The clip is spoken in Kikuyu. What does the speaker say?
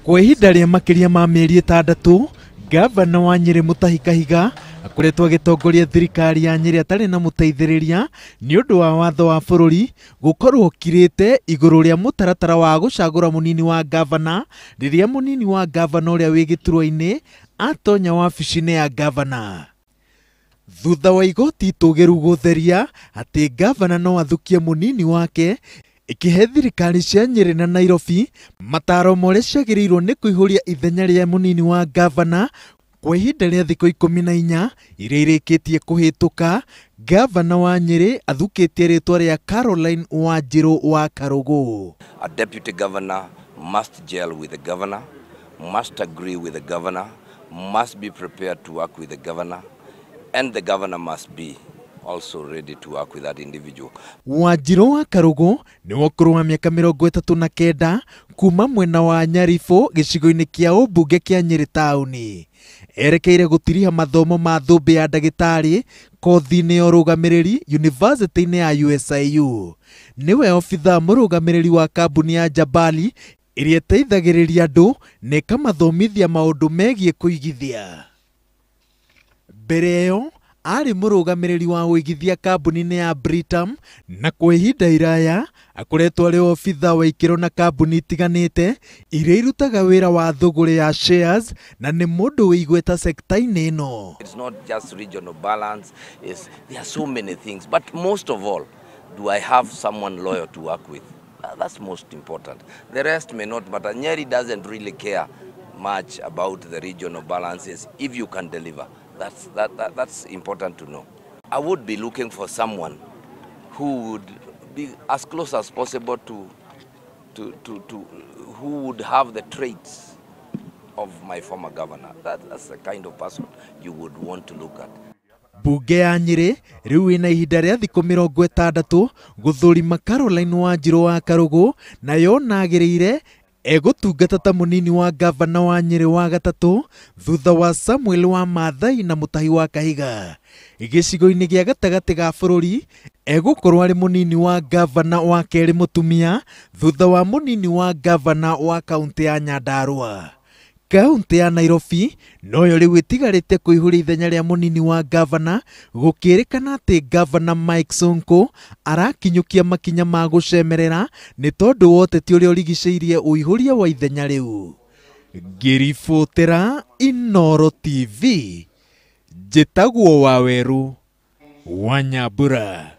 Kwa ihinda rĩa makĩria ma mĩeri 6, ngavana wa Nyĩrĩ Mutahi Kahiga akoretwo agĩtongoria thirikari ya Nyĩrĩ atarĩ na mũteithĩrĩria nĩ ũndũ wa watho wa bũrũri gũkorwo ũkirĩte igũrũ rĩa mũtaratara wa gũcagũra mũnini wa ngavana rĩrĩa mũnini wa ngavana ũrĩa wĩ gĩturwa-inĩ atonya wabici-inĩ ya ngavana. Thutha wa igoti itũgĩru gũtheria atĩ ngavana no athukie mũnini wake, ĩkĩhe thirikari cia Nyĩrĩ na Nairobi mataro ma ũrĩa ciagĩrĩirwo nĩ kũihũria ithenya rĩa mũnini wa ngavana kwa ihinda rĩa thikũ 14 iria irĩkĩtie kũhĩtũka. Ngavana wa Nyĩrĩ athukĩtie rĩtwa rĩa Caroline Wanjiru wa Karũgũ. A deputy governor must gel with the governor, must agree with the governor, must be prepared to work with the governor, and the governor must be also ready to work with that individual. Wanjiru wa Karũgũ nĩ wa ũkũrũ wa mĩaka 39 kuma mwena wa Nyaribũ gĩcigo-inĩ kĩa ũmbunge kĩa Nyĩrĩ taũni. Erekeire gũtiriha mathomo ma thũmbĩ ya ndagĩtarĩ kothi-inĩ ya ũrũgamĩrĩri yunivasĩtĩ-inĩ ya USIU. Nĩwe obithaa mũrũgamĩrĩri wa kambuni ya Jabali ĩrĩa ĩteithagĩrĩria andũ na ĩkamathomithia maũndũ megiĩ kũigithia. Mbere ĩyo arĩ mũrũgamĩrĩri wa ũigithia kambuni-inĩ ya Britam na kwa ihinda iraya akoretwo arĩ obithaa wa ikĩro na kambuni itiganĩte iria irutaga wĩra wa thũgũrĩ ya shares na nĩ mũndũ wĩ igweta sekta-inĩ ĩno. It's not just regional balance, there are so many things, but most of all, do I have someone loyal to work with? That's most important. The rest may not matter. Nyeri doesn't really care much about the regional balances if you can deliver. That's important to know. I would be looking for someone who would be as close as possible to who would have the traits of my former governor. That's the kind of person you would want to look at. Bunge ya Nyĩrĩ rĩu ĩna ihinda rĩa thikũ 60 gũthũrima Caroline Wanjiru wa Karũgũ na yona agĩrĩire egũtungata ta mũnini wa ngavana wa Nyĩrĩ wa gatatũ thutha wa Samuel wa Maathai na Mutahi wa Kahiga. Gĩcigo-inĩ gĩa gatagatĩ ga bũrũri egũkorwo arĩ mũnini wa ngavana wa kerĩ mũtumia thutha wa mũnini wa ngavana wa kaũntĩ ya Nyandarua. Kaũntĩ ya Nairobi noyo rĩu ĩtigarĩte kũihũria ithenya rĩa mũnini wa ngavana gũkĩrĩkana atĩ ngavana Mike Sonko arakinyũkia makinya ma gũcemerera nĩ tondũ wa ũteti ũrĩa ũrigicĩirie ũihũria wa ithenya rĩu. Ngĩribotera Inooro TV, njĩtagwo Waweru wa Nyambura.